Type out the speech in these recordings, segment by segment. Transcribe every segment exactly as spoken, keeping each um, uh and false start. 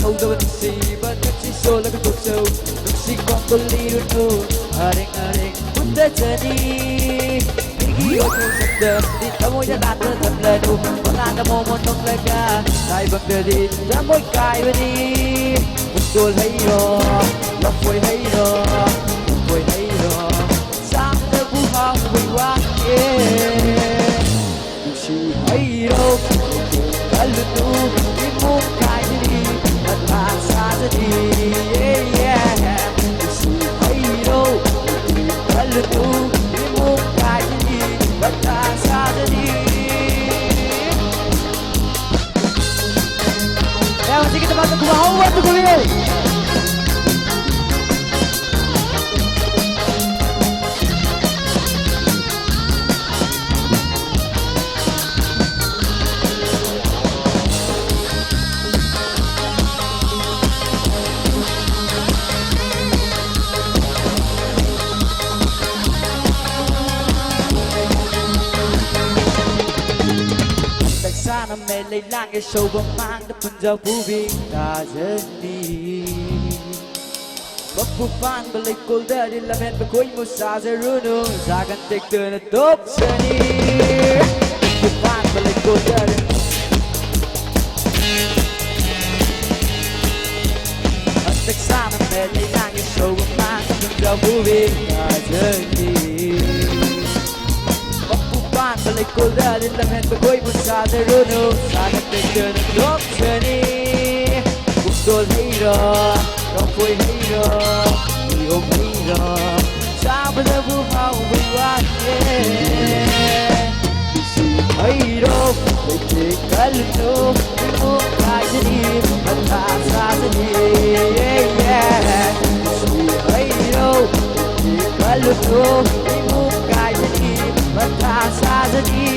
ꯍꯧꯗꯕ ꯅꯨꯡꯁꯤꯕ ꯅꯨꯡꯁꯤ ꯁꯣꯜꯂꯒ ꯇꯣꯛꯆꯧ꯫ ꯅꯨꯡꯁꯤ ꯈꯣꯡꯗꯣ ꯂꯤꯔꯨꯅꯨ, ꯑꯔꯦꯡ ꯑꯔꯦꯡ ꯍꯨꯟꯗꯖꯅꯤ꯫ ꯃꯤꯒꯤ ꯋꯥꯈꯜ ꯁꯛꯇꯝꯗꯤ ꯊꯃꯣꯏꯗ ꯂꯥꯠꯇ ꯊꯝꯂꯅꯨ꯫ ꯃꯉꯥꯟꯗ ꯃꯣꯃꯣꯟ ꯅꯣꯛꯂꯒ ꯇꯥꯏꯕꯪꯗꯗꯤ ꯊꯃꯣꯏ ꯀꯥꯏꯕꯅꯤ꯫ ꯄꯨꯡꯗꯣꯜ ꯍꯩꯔꯣ, ꯂꯐꯣꯏ ꯍꯩꯔꯣ, ꯂꯐꯣꯏ ꯍꯩꯔꯣ, ꯆꯥꯕꯗꯕꯨ ꯍꯥꯎꯕꯩ ꯋꯥꯅꯦ꯫ ꯅꯨꯡꯁꯤ ꯍꯩꯔꯣ, ꯈꯜꯂꯨꯅꯨ, ꯏꯃꯨꯡ ꯀꯥꯏꯔꯤ, ꯃꯊꯥ ꯁꯥꯖꯅꯤ꯫ ꯅꯨꯡꯁꯤ ꯍꯩꯔꯣ, ꯈꯜꯂꯨꯅꯨ, ꯏꯃꯨꯡ ꯀꯥꯏꯔꯤ, ꯃꯊꯥ ꯁꯥꯖꯅꯤ꯫ ꯃꯌꯥꯝ ꯍꯧꯖꯤꯛꯀꯤꯗꯃꯛꯇ ꯈꯨꯕꯥꯛ ꯍꯧꯕ ꯑꯝꯇ ꯈꯨꯕꯤꯌꯨ꯫ ꯆꯥꯛ ꯆꯥꯅ ꯃꯦꯠ ꯂꯩ ꯂꯥꯡꯒꯦ ꯁꯧꯕ ꯃꯥꯡꯗ ꯄꯨꯟꯖꯥꯎ ꯄꯨꯕꯤ ꯇꯥꯖꯅꯤ꯫ ꯃꯄꯨ ꯄꯥꯟꯕ ꯂꯩꯀꯣꯜꯗꯗꯤ ꯂꯝꯍꯦꯟꯕ ꯈꯣꯏꯃꯨ ꯆꯥꯖꯔꯨꯅꯨ, ꯆꯥꯒꯟ ꯇꯦꯛꯇꯅ ꯇꯣꯛꯆꯅꯤ꯫ ꯃꯄꯨ ꯄꯥꯟꯕ ꯂꯩꯀꯣꯜꯗꯗꯤ ꯍꯟꯗꯛ ꯆꯥꯅ ꯃꯦꯠ ꯂꯩ ꯂꯥꯡꯒꯦ ꯁꯧꯕ ꯃꯥꯡꯗ ꯄꯨꯟꯖꯥꯎ ꯄꯨꯕꯤ ꯇꯥꯖꯅꯤ꯫ ꯃꯄꯨ ꯄꯥꯟꯕ ꯂꯩꯀꯣꯜꯗꯗꯤ ꯂꯝꯍꯦꯟꯕ ꯈꯣꯏꯕꯨ ꯆꯥꯖꯔꯨꯅꯨ, ꯆꯥꯅ ꯇꯦꯛꯇꯅ ꯇꯣꯛꯆꯅꯤ꯫ ꯄꯨꯡꯗꯣꯜ ꯍꯩꯔꯣ, ꯂꯐꯣꯏ ꯍꯩꯔꯣ, ꯀꯤꯍꯣꯝ ꯍꯩꯔꯣ, ꯆꯥꯕꯗꯕꯨ ꯍꯥꯎꯕꯩ ꯋꯥꯅꯦ꯫ ꯍꯩꯔꯣ, ꯂꯩꯇꯦ ꯈꯜꯂꯨꯅꯨ, ꯏꯃꯨꯡ ꯀꯥꯏꯗꯅꯤ, ꯃꯊꯥ ꯁꯥꯖꯅꯤ꯫ ꯍꯩꯔꯣ, ꯂꯩꯇꯦ ꯈꯜꯂꯨꯅꯨ, ꯏꯃꯨꯡ ꯀꯥꯏꯗꯅꯤ, ꯃꯊꯥ ꯁꯥꯖꯅꯤ꯫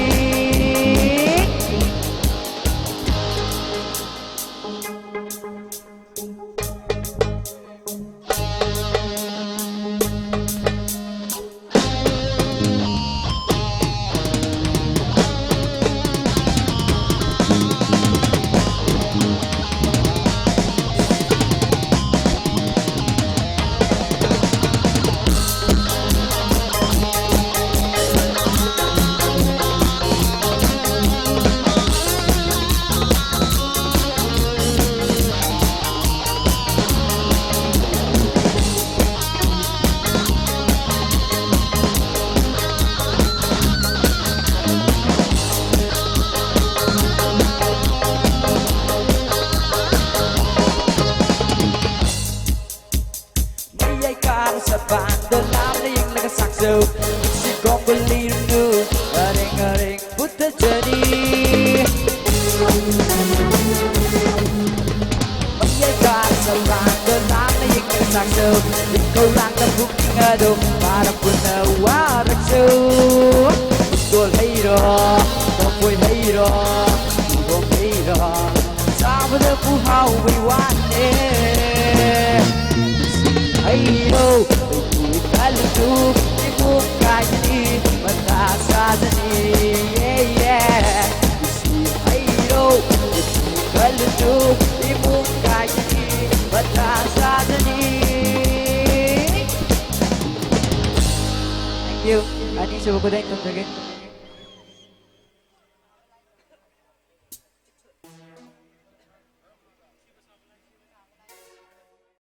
ꯃꯌꯥꯏ ꯀꯥ ꯆꯧꯔꯥꯡꯗ ꯂꯥꯡꯅ ꯌꯦꯡꯅ ꯆꯥꯛꯆꯧ꯫ ꯏꯀꯧ ꯂꯥꯡꯅ ꯄꯨꯛꯅꯤꯡ ꯑꯗꯣ ꯃꯔꯝ ꯄꯨꯟꯅ ꯋꯥꯔꯛꯆꯧ꯫ ꯄꯨꯡꯗꯣꯜ ꯍꯩꯔꯣ, ꯀꯐꯣꯏ ꯍꯩꯔꯣ, ꯀꯤꯍꯣꯝ ꯍꯩꯔꯣ, ꯆꯥꯕꯗꯕꯨ ꯍꯥꯎꯕꯩ ꯋꯥꯅꯦ꯫ ꯍꯩꯔꯣ, ꯑꯩꯒꯤ ꯈꯜꯂꯁꯨ ꯏꯕꯨꯡ ꯀꯥꯏꯗꯅꯤ, ꯃꯊꯥ ꯁꯥꯖꯅꯤ꯫ Yeah, yeah. ꯍꯩꯔꯣ, ꯈꯜꯂꯁꯨ ꯏꯃꯨꯡ ꯀꯥꯏꯒꯅꯤ, ꯃꯊꯥ ꯁꯥꯖꯅꯤ꯫ Thank you. ꯑꯅꯤꯁꯨꯕ ꯈꯨꯗꯩ ꯇꯝꯖꯒꯦ꯫